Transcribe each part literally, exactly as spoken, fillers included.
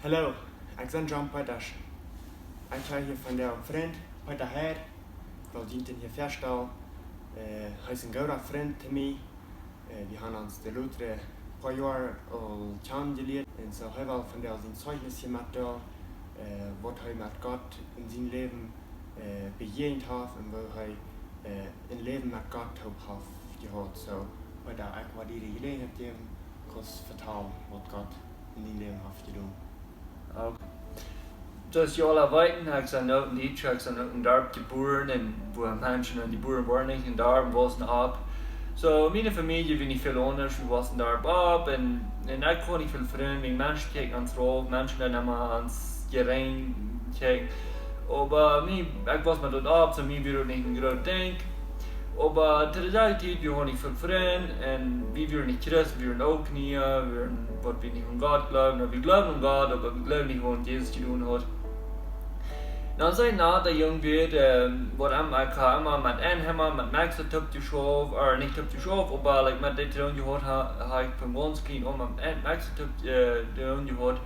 Hallo, ekj sie John Peetasch. Ekj hab hia vondoag een Frint, Peeta Heid. Ekj well junt dän hia väastalen. Äh, hee es een gooda Frint to mie. Äh, wie haben ons de latste poa Joa aul kjanen jelieet. Un soo hee well vondoag sien Zeichnis hia metdeelen, äh, waut hee met Gott en sien Läwen, äh, bejäajent haft un woo hee, äh, een Läwen met Gott toop haft jehaut. Soo, Peeta, ekj well die de Jeläajenheit jäwen, kaust vetalen, waut Gott en dien Läwen haft jedonen. Okay. Soo aus jie aula weeten, ekj sie uk een Dietscha, ekj sie uk em Darp jebuaren un wua Menschen jebuaren woaren, nich em Darp, wausen opp. Soo, miene Famielje wia nich väl aundasch, wie wausen em Darp opp un, un ekj haud nich väl Frind, wie Menschen kjikjten ons rauf, Menschen deeden emma ons jerinj kjikjen. Oba mie, ekj wia met daut opp, soo mie wia daut nich een groot Dinkj. Oba to de selwje Tiet, wie hauden nich väl Frind, un wie wieren nich Christen, wie wieren uk nich, wie wieren, waut wie nich aun Gott jleewden, wie jleewden aun Gott, oba wie jleewden nich, waut Jesus jedonen haud. Dan säd een aundra Jung wada, ähm, waut am, ekj hab emma met Anaheim, met Mexiko toop jeschauft, ooda nich toop jeschauft, oba, like, met dee toop jehaut, ha-, hab ekj von gaunz kjlien aun met An-, Mexiko toop, äh, toop jehaut.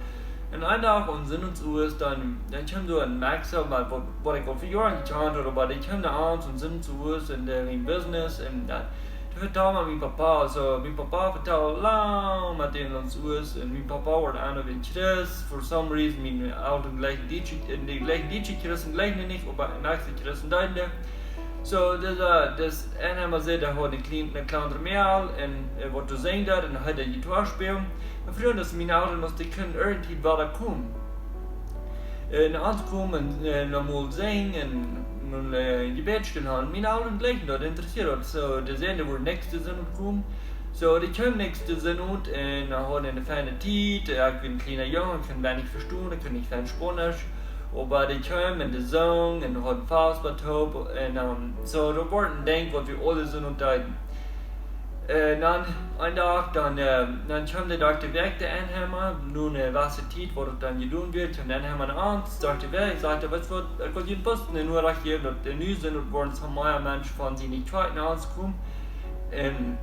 Un een Dach aum Sinnowent, dan, dan kjeem doa een Mexikauna, waut, waut ekj aul väl Joaren jekjant haud, oba dee kjeem doa aun, aum Sinnowent un dee wia em Business un daut, dee vetald met mien Papa, soo, mien Papa vetald lang met dän aum Sinnowent un mien Papa wort een Christ, for some reason, miene Elren jlikjten dee, äh, dee jlikjten dee Christen, jlikjten dee nich, oba Mexikauna Christen deeden dee. Soo, dis, äh, dis Anaheim säd, hee haud een kjlien, een kjlien Meal un, äh, waut to sinjen deed un hee deed Gitaar spälen. Un froag daut miene Elren, aus dee kunnen irjentwua wada komen. Äh, no Hus komen un, äh, noch mol sinjen un, äh, Jebäd stonen haben. Miene Elren jlikjten daut, interessieed daut. Soo, dee säden, dee wudden näakjsten Sinnowent komen. Soo, dee kjeemen näakjsten Sinnowent un, äh, hauden eene feine Tiet. Ekj wia een kjliena Jung, ekj kunn weinich vestonen, ekj kunn nich fein Spanisch. Oba dee kjeemen un dee sungen un hauden Fastfood toop un, ähm, soo, daut wia een Dinkj waut wie aule Sinnowent deeden. Äh, dan, een Dach, dan, ähm, dan kjeem de Dokta wajch, de Anaheim, no eene jewesse Tiet, waut daut dan jedonen wort, kjeem de Anaheim aun, Dokta wajch, sajcht, weetst waut, ekj well junt bloos eene Norecht jäwen, daut, äh, nu sent, daut woaren soo mea Menschen von siene Kjoakj no ons komen. Un,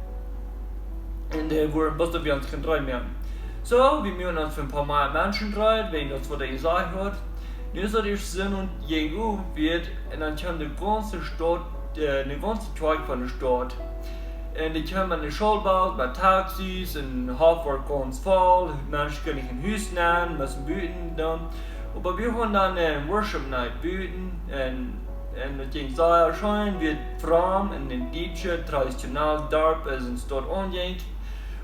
un dee woaren bloos, daut wie ons kjennen dreien moaken. Soo, wie musten ons fa een poa mea Menschen dreien, wäajen daut, waut hee jesajcht haud. Nu es daut ieescht Sinnowent, jinkj opp, wort, un dan kjeem de gaunze Staut, äh, de gaunze Kjoakj von de Staut. Un dee kjeemen met de Schoolbus, met Taxis, un Hoff wort gaunz voll, Menschen kunnen nich em Hus nenn, musten buten dan. Oba wie hauden dan, äh, Worship Night buten, un, un daut jinkj sea scheen, wia fromm, un een Dietscha, traditionell Darp, es een Staut aunjinkj.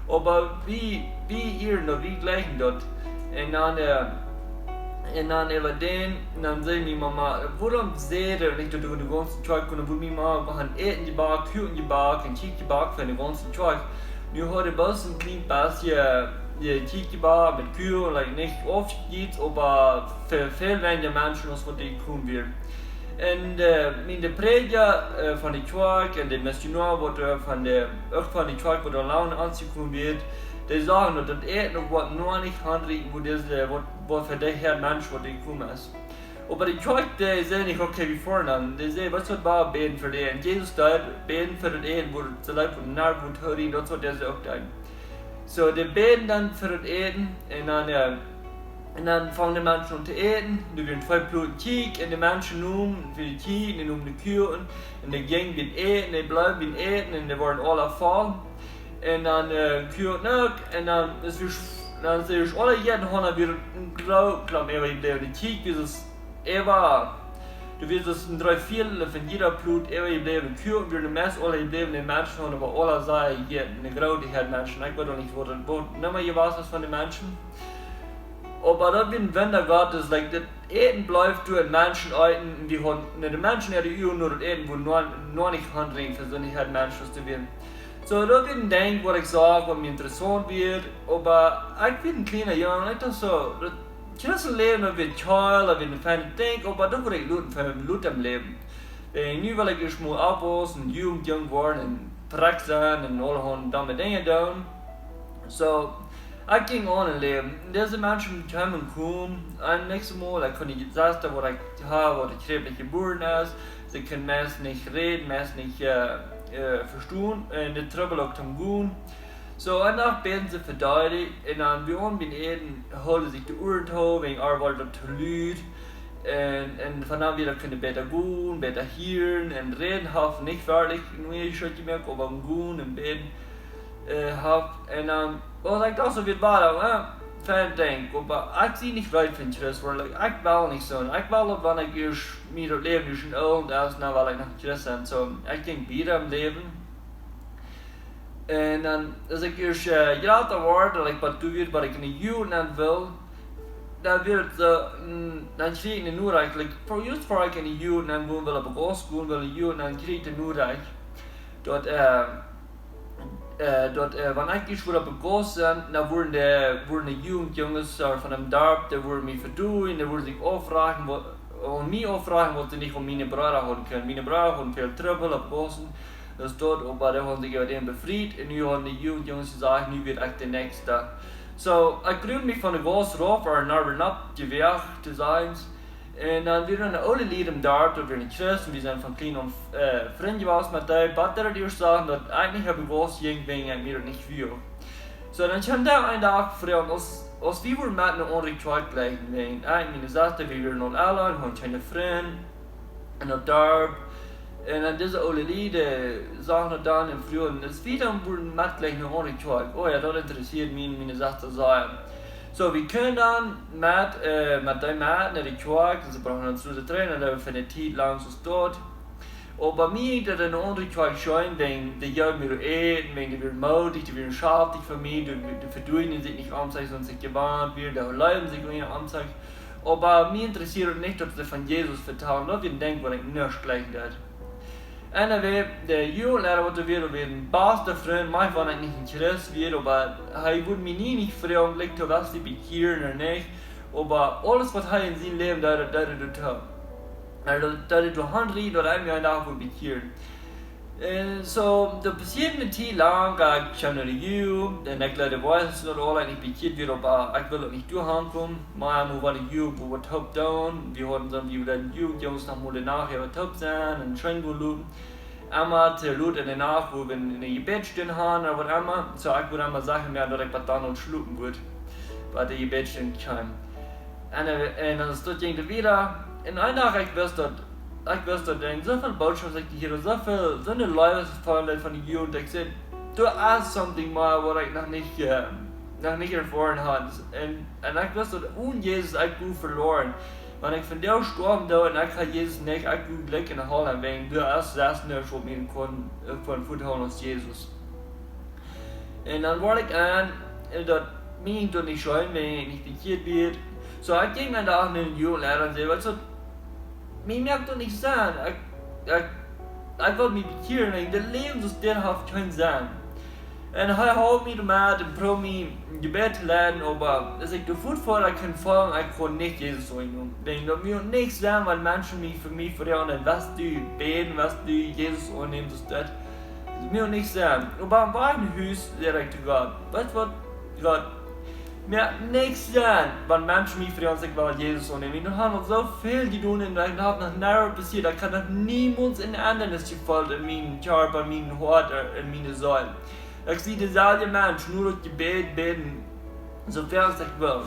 Oba wie, wie hia noch, wie jlikjten daut. Un dan, äh, un dan äwa dän, un dan säd miene Mama, wuarom säd hee nich, daut wie de gaunze Kjoakj kunnen, wua miene Mama haud Äten jebackt, Kuaken jebackt un Kjieekj jebackt fa de gaunze Kjoakj. Nu haud hee bloos een kjlien bät, äh, Kjieekj jebackt met Kuaken, like, nich oft jieda, oba fa väl weinja Menschen aus waut doa jekomen wieren. Un, äh, miene Prädja, äh, von de Kjoakj un de Missionoa, waut, äh, von de, uk von de Kjoakj, waut doa lang aunjekomen wia, dee säden, daut daut Äten uk waut noch nich aunrieekjt, wua dise, waut, waut fa dee Herr Mensch, waut doa jekomen es. Oba de Kjoakj, dee säd nich, okay, wie foaren dan. Dee säd, weetst waut, wie bäden fa dee. Un Jesus deed bäden fa daut Äten, wua daut soo leet, wua de Narben wua to rieten, daut es waut dee uk deed. Soo, dee bäden dan fa daut Äten, un dan, äh, un dan fungen de Menschen aun to äten. Doa wieren twee Ploten Kjieekj, un de Menschen neemen fa de Kjieekj, un dee neemen de Kuaken, un dee jinjen biem Äten, dee bleewen biem Äten, un dee wieren aula voll. Un dan, äh, Kuaken uk, un dan es wie, dan es wie aula jejäten haben, dan wia een groota Klomp äwajebläwen. De Kjieekj wia soo äwa, doa wia soo een dree Viedel von jieda Plot äwajebläwen. Kuaken wieren meist aula jebläwen, de Menschen haben oba aula sea jejäten, eene groote Häad Menschen. Ekj weet uk nich, waut daut, waut daut Numma jewast es von de Menschen. Oba daut wia een Wunda Gottes, like, daut Äten bleef doa un Menschen eeten, un wie hauden, no de Menschen äare Uagen no daut Äten, wua noch, noch nich aunrieekjt fa soone Häad Menschen to sennen. Soo, daut wia een Dinkj, waut ekj sach, waut mie interessaunt wia, oba ekj wia een kjliena Jung, ekj docht soo, daut, Christenläwen, daut wia toll, daut wia een feinet Dinkj, oba daut wudd ekj loten, fa mien Lot em Läwen. Wäajen nu well ekj ieescht mol oppwausen, Jugentjung woaren un frakj sennen un aulahaunt domme Dinja doonen. Soo, ekj jinkj aun em Läwen. Dise Menschen kjeemen un kjeemen. Un näakjstet Mol, ekj kunn nich, daut ieeschte, waut ekj haud, waut ekj kjrieech, daut jebuaren es. See kunnen meist nich räden, meist nich, äh, äh, vestonen. Un de Trubbel uk toom gonen. Soo, eenen Dach bäden see fa Dodi, un dan bie ons biem Äten holden see de Uaren too, wäajen ar wort daut too lud. Un, un von dan wada kunnen bäta gonen, bäta hieren, un räden haft nich werkjlich een Unjascheet jemoakt, oba gonen un bäden, äh, haft. Un dan, well, ekj docht soo, wie wieren, äh, fein Dinkj, oba ekj sie nich reed fa een Christ, wiels ekj well nich soo. Ekj well daut, wan ekj ieescht mie daut Läwen ieescht en Oajch es, dan well ekj noch een Christ sennen. Soo, ekj jinkj wieda em Läwen. Un dan, aus ekj ieescht, äh, jrata wort, daut ekj waut doo wia, waut ekj enne Jugend wull, dan wia et soo, mm, dan kjrieech ekj eene Norecht, like, fa, just ver ekj enne Jugend gonen wull, opp de Gaus gonen wull, enne Jugend, dan kjrieech ekj eene Norecht, daut, äh, äh, daut, äh, wan ekj ieescht wada opp de Gaus sie, dan wudden de, wudden de Jugendjunges, äh, von däm Darp, dee wudden mie vedonen, dee wudden sikj aufrajen, waut, aun mie aufrajen, waut see nich aun miene Breeda hauden kunnen. Miene Breeda hauden väl Trubbel opp Gaussen, daut doa, oba dee hauden sikj äwa dän befriet, un nu hauden de Jugendjunges jesajcht, nu sie ekj de Näakjsta. Soo, ekj grund mie von de Gaus rauf, oba noch nich jewoacht to sennen. Un dan wieren doa oole Lied em Darp, daut wieren Christen, wie sent von kjlien aun, äh, Frind jewast met dee, bat dee ieescht sagen, daut ekj nich opp de Gaus jinkj, wäajen ekj mie daut nich wull. Soo, dan kjeem doa een Dach, Frind, aus, aus wie wudden met eene aundre Kjoakj jlikjen, wäajen ekj, miene Sesta, wie wieren aul elra, wie hauden kjeene Frind en daut Darp. Un dan dise oole Lied, äh, sagen daut dan un fruagen, aus wie dan wudden met jlikjen eene aundre Kjoakj. Oh jo, daut interessieet mie un miene Sesta sea. Soo, wie kunnen dan met, äh, met dee met no de Kjoakj, un see brochten ons doa trigj, un dan fa eene Tiet lang soo doa. Oba mie daut eene aundre Kjoakj scheen, wäajen dee jeewen mie Äten, wäajen dee wieren moodich, dee wieren schaftich fa mie, dee, dee vedonen sikj nich aun sikj, soo aus ekj jewant wia, dee leewden sikj nich aun sikj. Oba mie interessieed nich, daut see von Jesus vetalen, daut wia een Dinkj, waut ekj nuscht jlikjen deed. Anyway, de Jugendleida, waut doa wia, wia een baste Frint, mau wan ekj nich een Christ wia, oba hee wull mie nie nich froagen, like, to waut ekj bekjieet ooda nich. Oba aules, waut hee en sien Läwen deed, deed hee doatoo. Hee deed, deed hee doatoo aunrieten, daut hee mie eenen Dach wull bekjieren. Un soo, daut passieed eene Tiet lang, ekj kjeem no de Jugend, un ekj leet de Boys daut aul nich bekjieet wia, oba ekj wull daut nich derchgonen. Mau wie wieren enne Jugend, wua wie waut toop deeden, wie hauden soo, wie deeden Jugendjunges noch mol de Nacht äwa toop sennen un scheen gonen loten. Emma to lot enne Nacht, wua wie eene, eene Jebädsstund hauden ooda waut emma, soo ekj wull emma sajen, jo, daut ekj bat dan aul schlopen wudd, bat de Jebädsstund kjeem. Un, äh, un dan stunt ekj doa wieda. Un eenen Dach, ekj wist daut, ekj wist daut, doa sent soo väl Bootschoft, ekj hieed soo väl, soone Leew von de Jugend. Ekj säd, doa es something mea, waut ekj noch nich, äh, noch nich erfoaren haud. Un, un ekj wist daut, onen Jesus, ekj wia veloaren. Wan ekj vondoag stoawen doo un ekj ha Jesus nich, ekj wia jlikj enne Hal, wäajen doa es, doa es nuscht, waut mie kaun, äh, von Voordeel aus Jesus. Un dan wort ekj aun, un daut mie jinkj daut nich scheen, wan ekj nich bekjieet wia. Soo, ekj jinkj eenen Dach no dän Jugendleida un säd, weetst du, mie moakt daut nich Senn. Ekj, ekj, ekj well mie bekjieren, un daut Läwen soo aus dit haft kjeen Senn. Un hee holp mie doamet un proowd mie Jebäd to leiden, oba aus ekj doa fuat wia, ekj kunn feelen, ekj kunn nich Jesus aunnämen. Wäajen daut mie nich Senn, wan Menschen mie, fa mie froagen, west du bäden, west du Jesus aunnämen, daut, daut mie nich Senn. Oba em Wajch no Hus säd ekj to Gott, weetst du waut, Gott, mie moakt nich Senn, wan Menschen mie froagen, aus ekj well Jesus aunnämen. Ekj hab aul soo väl jedonen un daut haft noch nie passieet. Daut kaun noch niemols een Enjemnis jefolgt en mien Kjarpa, en mien Hoat, äh, en miene Seel. Ekj sie deselwja Mensch, no daut Jebäd bäden, soo väl aus ekj well.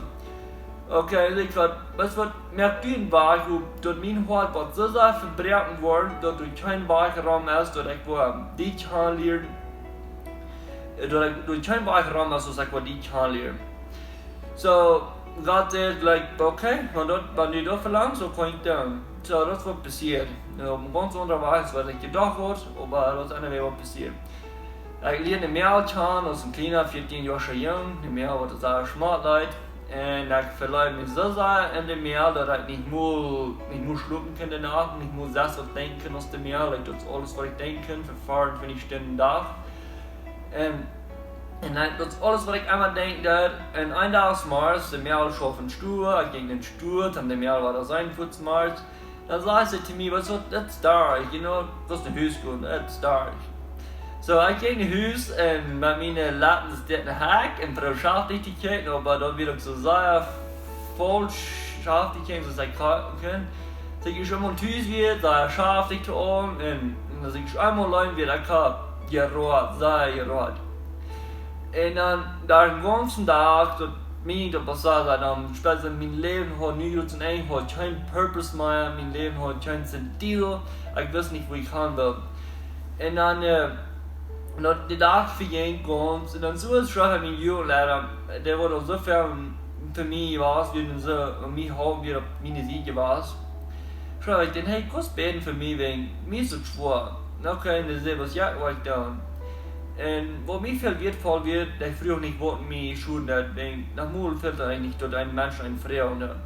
Okay, ekj wort, weetst du waut, moak du eenen Wajch, wua daut mien Hoat woat soo sea vebroaken woaren, daut doa kjeen Wajch rom es, daut ekj woa die kjanen lieren, äh, daut ekj, daut doa kjeen Wajch rom es, aus ekj woa die kjanen lieren. Soo, Gott säd, like, okay, wan daut, wan du daut velangst, soo kaun ekj doonen. Soo, daut es waut passieet. Un opp eene gaunz aundre Wies, aus ekj jedocht haud, oba daut es eenjemol waut passieet. Ekj lieed eene Mejal kjanen aus een kjliena, vieetieen Joa oola Jung, eene Mejal, waut sea schmock leet. Un ekj veleewd mie soo sea en dee Mejal, daut ekj nich mol, nich mol schlopen kunn de Nacht, nich mol sest waut denkjen kunn aus dee Mejal, like, daut es aules, waut ekj denkjen kunn, fa veeauntwintich Stunden Dach. Un, un dan, daut es aules, waut ekj emma denkjen deed. Un eenen Dach zemorjes, dee Mejal schauft em Stua, ekj jinkj enne Stua, dan dee Mejal wia doa sennen, fuaz zemorjes. Dan säd see to mie, weetst du waut, it's dark, you know, daut es de Hus gonen, it's dark. Soo, ekj jinkj no Hus un met miene Laten es dit een Hack un proowd schaftich to kjikjen, oba daut wia uk soo sea faulsch schaftich to kjikjen, soo aus ekj kunn. Soo ekj ieescht emol tus wia, sea schaftich to aun un, un aus ekj ieescht emol auleen wia, ekj hab jeroat, sea jeroat. Un dan, doa dän gaunzen Dach, daut mien, daut passieren deed, dan spieed mien Läwen haud nu jrots een Enj, haud kjeen purpose mea, mien Läwen haud kjeen sentido, ekj wist nich, wua ekj han wull. Un dan, äh, daut, de Dach vejinj gaunz, un dan soo es, schreef ekj mienen Jugendleiter, dee wia aul soo väl fa mie jewast, wia soo, om mie haud, wia opp miene Sied jewast. Schreef ekj dän: "Hey, kaust bäden fa mie, wäajen mie es daut schwoa." "Okay," un dee säd: "Waut, jo, waut ekj doo." Un waut mie väl wieetvoll wia, dee fruach nich, waut mie schoden deed, wäajen noch mol fält daut eejentlich, daut een Mensch een froagen deed.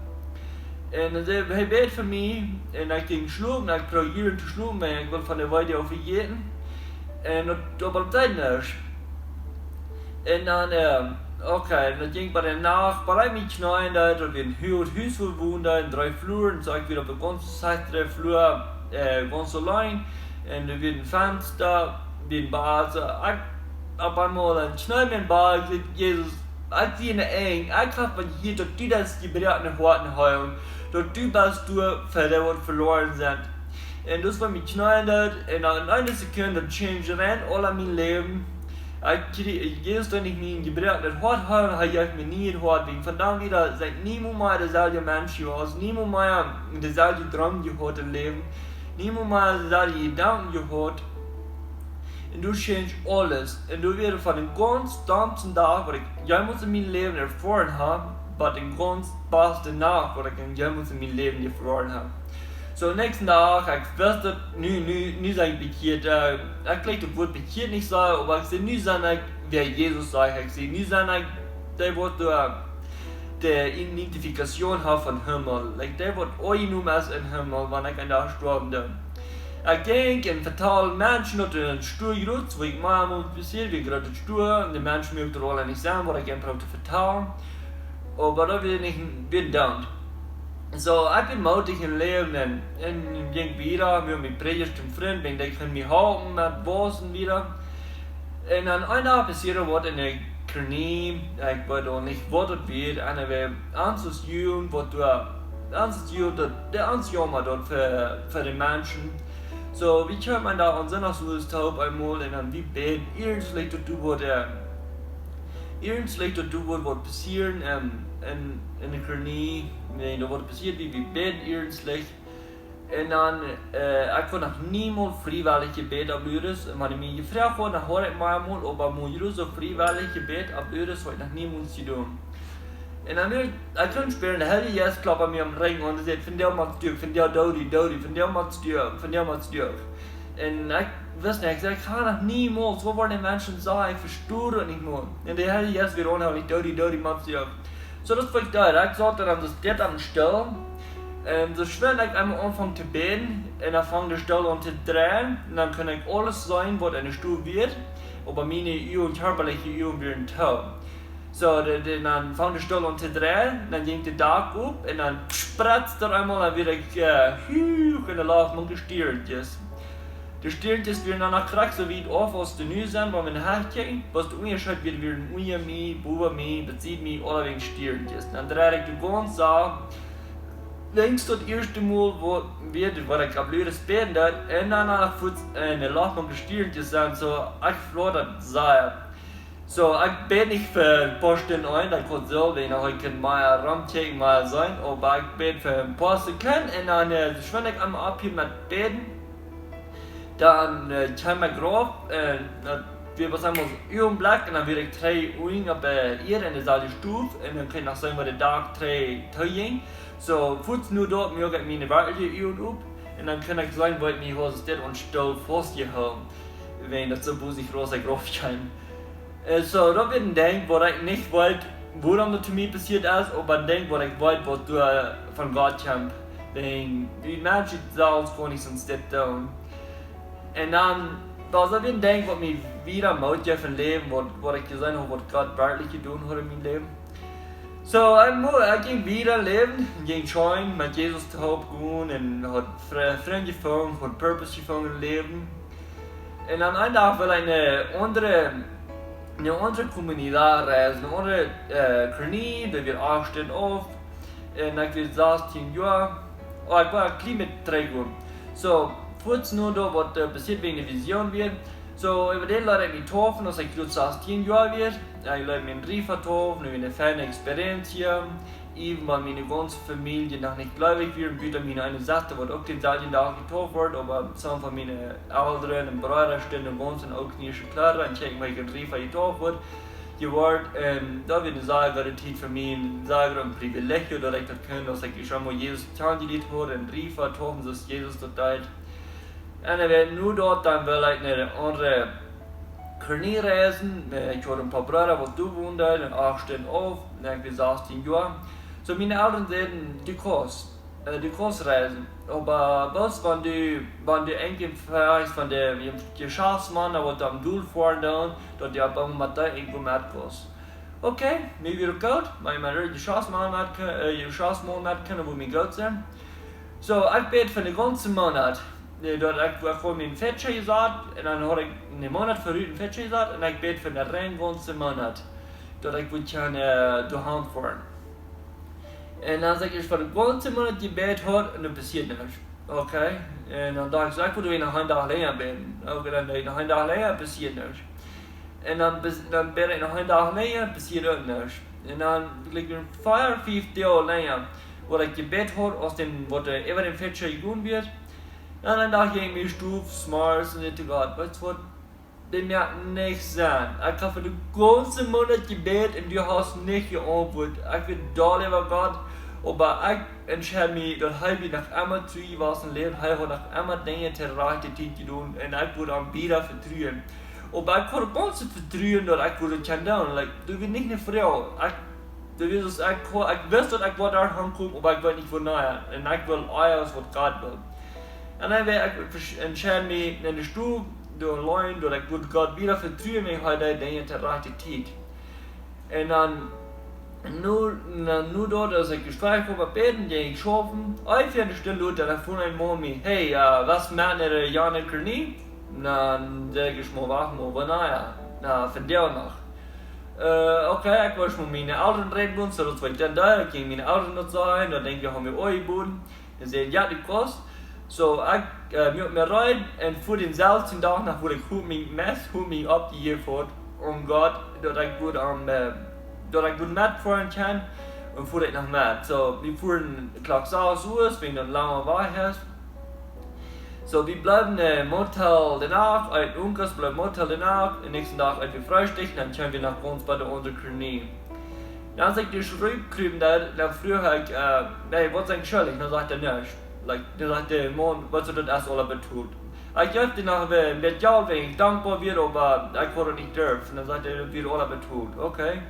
Un dan säd hee: "Hey, bäd fa mie." Un ekj jinkj schlopen, ekj proowd to schlopen, wäajen ekj wull von de Video vejäten. Un daut, daut wia nuscht. Un dan, ähm, okay, un daut jinkj bie de Nacht, bie mie kjneeen deed, daut wia een huaget Hus, wua wie wonden, un dree Fluaren, soo ekj wia opp de gaunz sechste Flua, äh, gaunz auleen, un doa wia een Fensta, wia een Bad, soo ekj, opp eemol dan kjnee ekj mie em Bad, ekj säd: "Jesus, ekj sie een Enj, ekj hab von hia daut du daut jebroakne Hoat heelst, daut du best doa fa dee, waut veloaren sent." Un daut wia mie kjneeen deed, un dan en eene Sekunde change rein aul mien Läwen. Ekj kjrie-, Jesus deed mie mien jebroaknet Hoat heelen, hee jeef mie een niet Hoat, wäajen von dan wieda sie ekj niemols mea deeselwja Mensch jewast, niemols mea deeselwja Droom jehaut em Läwen, niemols mea deeselwje Jedanken jehaut. Un daut change aules. Un daut wia von dän gaunz domsten Dach, waut ekj jemols en mien Läwen erfoaren hab, bat dän gaunz basten Dach, waut ekj jemols en mien Läwen erfoaren hab. Soo, näakjsten Dach, ekj wist daut, nu, nu, nu sie ekj bekjieet, äh, ekj jleich daut Wuat bekjieet nich soo, oba ekj sie, nu sie ekj, wäa Jesus sajcht, ekj sie, nu sie ekj, dee woat doa de Identifikation haben von Himmel. Like, dee woat aunjenomen aus em Himmel, wan ekj eenen Dach stoawen doo. Ekj jinkj un vetald Menschen daut, een Stua jrots, wua ekj mie mol passieed, wia een grootet Stua, un de Menschen muaken daut aul nich sennen, waut ekj an proowd to vetalen. Oba daut wia nich, wia down. Soo, ekj wia moodich em Läwen un, un jinkj wieda, wia mien Prädja een Frint, wäajen dee kunn mie halpen met wausen wieda. Un dan een Dach passieed waut en de Kolonie, ekj weet uk nich, waut daut wia, un wie, ons Jugend, waut doa, ons Jugend, daut, de, ons jaumad daut fa, fa de Menschen. Soo, wie kjeemen doa aun Sindach soo toop eemol, un dan wie bäden iernstlich daut doa wudd, äh, iernstlich daut doa wudd waut passieren, ähm, en, en de Kolonie, nä, doa waut passieet, wie, wie bäden iernstlich. Un dan, äh, ekj haud noch niemols friewellich jebät opp Lourdes. Un wan eena mie jefroacht haud, dan haud ekj mie mol, oba mol jrots soo friewellich jebät opp Lourdes, haud ekj noch niemols jedonen. Un dan wia, ekj kunn spieren, de Heilje Jeist klopt bie mie aum Rinj un säd: "Vondoag motst du, vondoag doot die, doot die, vondoag motst du, vondoag motst du." Un ekj wist nich, ekj säd: "Ekj kaun noch niemols, waut woaren de Menschen sajen, ekj vesto daut nich mea." Un de Heilje Jeist wia aunhoolich: "Doot die, doot die, motst du." Soo, daut wia ekj doa, ekj saut doa dan soo stell aum Stool. Un soo schwind ekj eemol aunfunk to bäden, un dan funk de Stool aun to dreien, un dan kunn ekj aules seenen, waut en de Stool wia, oba miene Uagen, kjarpaliche Uagen wieren too. Soo, de, de, dan funk de Stool aun to dreien, dan jinkj de Dak op, un dan spretst daut eemol, dan wia ekj, äh, huach en de Loft, mank de Stiernkjes. De Stiernkjes wieren dan noch krakjt soo wiet auf aus dee nu sent, wan wie no Hecht kjikjen, bloos de Unjascheet wia, wieren unja mie, bowa mie, besied mie, aulawäajen Stiernkjes. Dan dreid ekj de gaunze Saach, denkjst daut ieeschte Mol, woo, wia, waut ekj opp Lourdes bäden deed, un dan noch fuats en de Loft mank de Stiernkjes sent, soo, ekj fleew daut sea. Soo, ekj bäd nich fa een poa Stunden aun, daut kunn soo, wan ekj kunn mea romkjikjen, mea seenen, oba ekj bäd fa een poa Sekunden un dan, äh, schwind ekj eemol opp hia met bäden. Dan, äh, kjeem ekj rauf, äh, daut wia bloos eemol een Uagenblekj un dan wia ekj dree Uagen opp, äh, hia en deeselwje Stow un dan kunn ekj noch seenen, woo de Dak dree too jinkj. Soo, fuats no daut muak ekj miene werkjliche Uagen op un dan kunn ekj seenen, woo ekj mie hia soo aum Stool faustjehoolen, wan daut soo bosich raus ekj rauf kjeem. Äh, soo, daut wia een Dinkj, waut ekj nich weet, wuarom daut to mie passieet es, oba een Dinkj, waut ekj weet, waut doa von Gott kjemt. Wäajen, wie Menschen selfst kjennen nich soo een Step doonen. Un dan, daut wia een Dinkj, waut mie wieda Moot jeef em Läwen, waut, waut ekj jeseenen haud, waut Gott werkjlich jedonen haud en mien Läwen. Soo, ekj mo-, ekj jinkj wieda em Läwen, jinkj scheen met Jesus toop gonen un haud Fre-, Frind jefungen, haud Purpose jefungen em Läwen. Un aun een Dach wull ekj no eene aundre, no eene aundre comunidad reisen, no eene aundre, äh, Kolonie, doa wia acht Stunden auf. Un ekj wia sastieen Joa. Oh, ekj wull een kjlien bät trigjgonen. Soo, fuats no daut, waut, äh, passieet wäajen de Vision wia, So, äwa dän leet ekj mie deepen, aus ekj jrod sastieen Joa wia. Ekj leet mie en Reefa deepen, nu eene feine Experience hia. Even wan miene gaunze Famielje noch nich jleewich wia, buta miene eene Sesta, waut uk dänselwjen Dach jedeept wort, oba some von miene Elren un Breeda stunden gaunz en ooltkolonische Kjleeda un kjikjten, woo ekj en Reefa jedeept wort. Jeworden, un daut wia eene sea goode Tiet fa mie, een sea grootet Privileg, daut ekj daut kunn, aus ekj ieescht emol Jesus kjanen jelieet haud, en Reefa deepen, soo aus Jesus daut deed. Un dan wia nu daut, dan wull ekj no de aundre Kolonie reisen. Äh, ekj haud een poa Breeda, waut doa wonden, un acht Stunden auf, un ekj wia sastieen Joa. So, miene Elren säden, du kaust, äh, du kaust reisen. Oba bloos wan du, wan du eenen von de, de Jeschäftsmaun, waut aum Deel foaren doonen, daut du opp eemol met dee eenen Goot metkaust. Okay, mie wia daut goot, mau ekj mott de Jeschäftsmaun met, äh, Jeschäftsmaun met kjennen, woo mie goot sent. So, ekj bäd fa dän gaunzen Moonat. Äh, daut ekj, ekj haud mie en Fetja jesat, un dan haud ekj en dän Moonat verut en Fetja jesat, un ekj bäd fa dän reinen gaunzen Moonat. Daut ekj wudd kjennen, äh, derchfoaren. Un dan saj ekj, ekj fa dän gaunzen Moonat jebäd haud, un doa passieed nuscht. Okay, un dan docht ekj, soo, ekj wudd noch eenen Dach lenja bäden. Okay, dan deed ekj noch eenen Dach lenja, passieed nuscht. Un dan bäd, dan bäd ekj noch eenen Dach lenja, passieed uk nuscht. Un dan, like, een poa, fief Doag lenja, waut ekj jebäd haud, aus dän, waut, äh, äwa dän Fetja jegonen wia. Un dan docht ekj mie, stuf, smorjes, un säd to Gott, weetst waut, dit moakt nich Senn. Ekj hab fa dän gaunzen Moonat jebäd un du hast nich jeauntwuat. Ekj weet daut, leewa Gott, oba ekj entscheid mie, daut hee wia noch emma tru jewast em Läwen, hee haud noch emma Dinja to de rajchte Tiet jedonen, un ekj wudd am wieda vetruen. Oba ekj haud daut gaunze Vetruen, daut ekj wudd daut kjennen doonen. Like, daut wia nich eene Froag. Ekj, daut wia soo, ekj, ekj wist, daut ekj wudd doa aunkomen, oba ekj weet nich, wua no. Un ekj wull aules, waut Gott wull. Un dan wia ekj, entscheid mie en de Stow, doa auleen, daut ekj wudd Gott wieda vetruen, wan hee deed Dinja to de rajchte Tiet. Un dan, nu, dan, nu daut, aus ekj jestoaken haud bäden, jinkj ekj schaufen, eenfach eene Stund lota, dan funk een Maun mie, hey, äh, waut met de Jane Kolonie? Dan saj ekj, mau wacht mau, wanea? Na, vondoag noch. Äh, okay, ekj wull mau met miene Elren räden, soo daut ekj dan doa, ekj jinkj miene Elren daut sajen, dan denkj ekj, ha mie aunjebooden. Un säden, jo, du kaust. So, ekj, äh, muak mie reed un fua dänselwjen Dach no, wua ekj hia mien Mess, hia mien oppjejäft haud, om Gott, daut ekj wudd, ähm, äh, daut ekj wudd metfoaren kjennen, un fua ekj noch met. So, wie fuaren Klock sas Uah, wan daut lang wajch es. So, wie bleewen em Motel de Nacht, en Uncas bleef Motel de Nacht, un näakjsten Dach eeten wie Freestikj, dan kjeemen wie no gaunz bie de aundre Kolonie. Dan, aus ekj doa rut kjrieepen, dan, dan fruach ekj, äh, hey, waut es schullich? Dan säd hee nuscht. Like, dan säd de Maun, weetst du, daut es aul betolt. Ekj jeef dän noch een bät Jelt, wiels ekj dankboa wia, oba ekj haud daut nich jedurft. Un dan säd hee, daut wia aul betolt. Okay.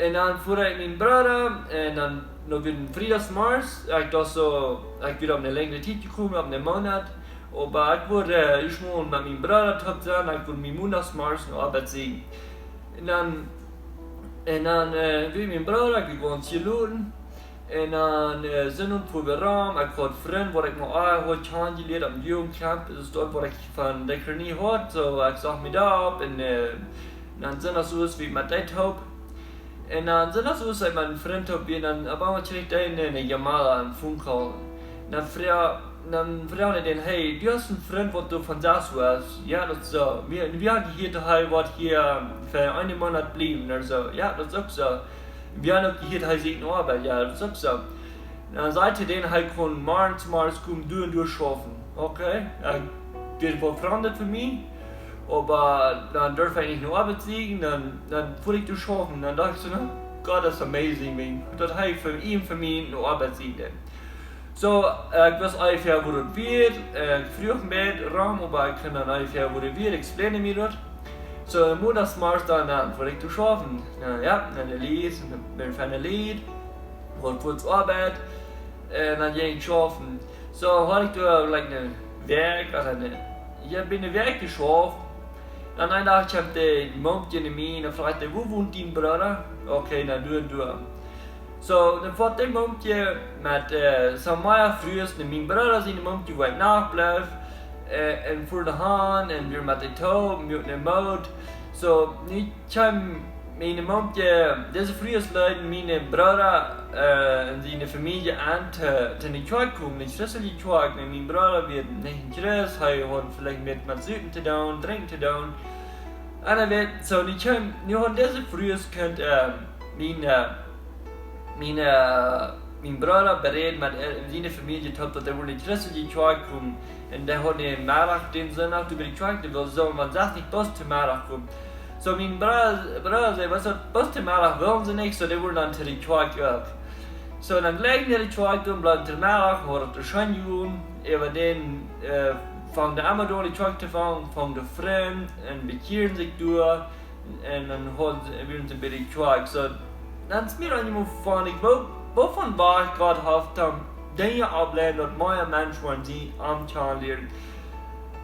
Un dan fua ekj mien Brooda, un dan, dan wia Friedach zemorjes, ekj docht soo, ekj wia opp eene lenjre Tiet jekomen, opp eenen Moonat, oba ekj wull, äh, ieescht mol met mien Brooda toop sennen, ekj wull mie Mondach zemorjes no Oabeit seenen. Un dan, un dan, äh, wia mien Brooda, ekj wia gaunz jeloten. Un dan, äh, Sindach fua wie rom, ekj haud Frind, waut ekj mau aul haud kjanen jelieet opp dän Jugendcamp, daut es daut, waut ekj von de Kolonie haud, so, ekj sach mie doa opp, un, äh, dan Sindach soo aus wie met dee toop. Un dan Sindach soo aus ekj met een Frind toop wia, dan opp eemol kjrieech ekj eene, eene Jamada, een Phone Call. Dan fruach, dan fruach ekj dän, hey, du hast een Frind, waut du von Sasu hast? Jo, daut es soo. Wie, wie haben jehieet, hee woat hia fa eenen Moonat bliewen, ooda soo. Jo, daut es uk soo. Wie haben uk jehieet, hee sieekjt no Oabeit, jo, daut es uk soo. Dan säd hee dän, hee kunn morjes, morjes komen, doa un doa schaufen. Okay, äh, dit wia väl Framdet fa mie, oba dan durf ekj nich no Oabeit seenen, dan, dan fua ekj doa schaufen. Dan docht ekj soo, na, Gott es amazing, Maun, daut hee fa, ieescht fa mie no Oabeit sieekjt. So, äh, ekj wist onjefäa, woo daut wia, äh, ekj fruach mie rom, oba ekj kunn dan onjefäa, woo daut wia, ekj explainde mie daut. So, Mondach zemorjes dan, dan fua ekj doa schaufen. Na jo, dan de Lied, dan bie de Lied, un fua no Oabeit, un dan jinkj ekj schaufen. So, haud ekj doa, like, eene Wäakj, ooda eene, jo, bie eene Wäakj jeschauft. Dan eenen Dach kjemt de Maun no mie un fruach, wua wont dien Brooda? Okay, dan doa un doa. So, dan foat de Maun met, äh, some Frues, un mien Brooda sien Maun, wua ekj noch bleef, äh, un fua no han, un wia met dee toop, un wia met dee Moot. So, nu kjeem Een Montje, dise Frues leeden mienen Brooda, äh, un siene Famielje en to, to ne Kjoakj komen, ne christelje Kjoakj. Un mien Brooda wia nich een Christ, hee haud veleicht met, met Supen to doonen, Drinkjen to doonen. Un hee wia, soo, nu kjeem, nu hauden dise Frues kunt, äh, mien, äh, mien, äh, mien Brooda beräden met, äh, siene Famielje toop, daut hee wudd ne christelje Kjoakj komen. Un dee haud ne Meddach dän Sindach, doa bie de Kjoakj, dee wull soo, wan sas nich bloos to Meddach komen. Soo, mien Brooda, Brooda säd, wan daut bloos to Meddach wullen see nich, soo, dee wullen dan to de Kjoakj uk. Soo, dan jlikj no de Kjoakj, dan bleewen see to Meddach, haud et scheen jegonen, äwa dän, äh, fungen dee emma doa de Kjoakj to fungen, fungen dee Frind, un bekjieren sikj doa, un dan hauden see, wieren see bie de Kjoakj. Soo, dan es mie dan emol von, ekj, woo, woo von wajch Gott haft dan Dinja oppleiden, daut mea Menschen woaren sien Aunt kjanen lieren.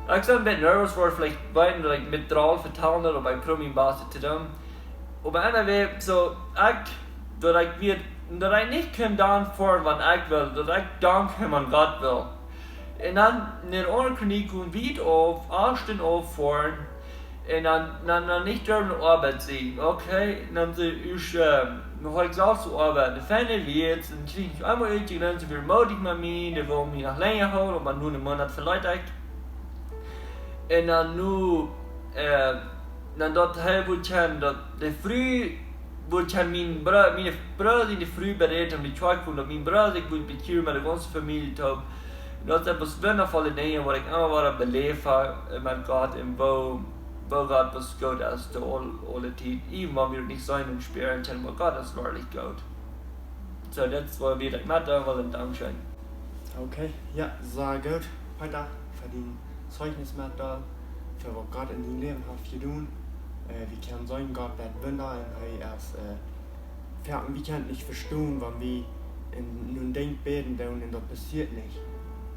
Ekj sie een bät nervös, woa veleicht weeten, daut ekj met Droll vetalen, daut ekj proow mien Best to doonen. Oba anyway, soo, ekj, daut ekj wia, daut ekj nich kunn dan foaren, wan ekj wull, daut ekj dan kjeem, wan Gott wull. Un dan, en aundre Kolonie komen wiet auf, acht Stunden auffoaren, un dan, dan, dan nich derwen Oabeit seenen, okay? Un dan see ekj, äh, nu haud ekj selfst Oabeit, de feine Wieet, un kjrieech ekj emol ut, dee Grenz wia moodich met mie, dee wullen mie noch lenja hoolen, oba nu een Moonat veleet ekj. Un dan nu, äh, dan daut hee wudd kjennen, daut de Fru wudd kjennen, mien Bro-, miene Brooda siene Fru beräden, om de Kjoakj komen, daut mien Brooda sikj wudd bekjieren met de gaunze Famielje toop. Un daut sent bloos wundafolle Dinja, waut ekj emma wada beläft hab, äh, met Gott un woo, woo Gott bloos goot es, de aul-, aule Tiet. Even wan wie daut nich seenen un spieren kjennen, oba Gott es werkjlich goot. Soo, daut es waut ekj metdeelen wull, un dankscheen. Okay, jo, sea goot, Peter, fa dien Zeichnis metdeelen, fa waut Gott en dien Läwen haft jedonen. Äh, wie kjennen seenen, Gott deit Wunda un hee es, äh, jo, un wie kjennen nich vestonen, wan wie en, en Dinkj bäden doonen un daut passieet nich.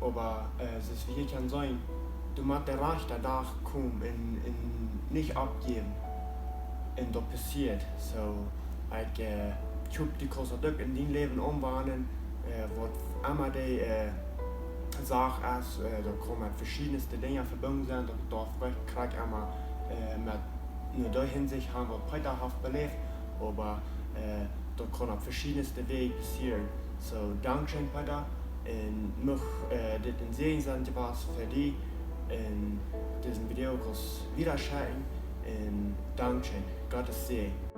Oba, äh, soo aus wie hia kjennen seenen, doa mott de rajchta Dach komen un, un nich oppjäwen. Un daut passieet. Soo, ekj, äh, ekj hop, du kaust daut uk en dien Läwen omwandlen, äh, waut emma dee, äh, Sach es, äh, daut kaun met veschiedne Dinja vebungen sennen, daut darf nich krakjt emma, äh, met, no dee Hinsicht gonen, waut Peter haft beläft, oba, äh, daut kaun opp veschiedne Wäaj passieren. Soo, dankscheen, Peter, un mucht, äh, dit een Säajen sennen jewast fa die, un dise Video kaust wiedaschekjen, un dankscheen, Gott säajen.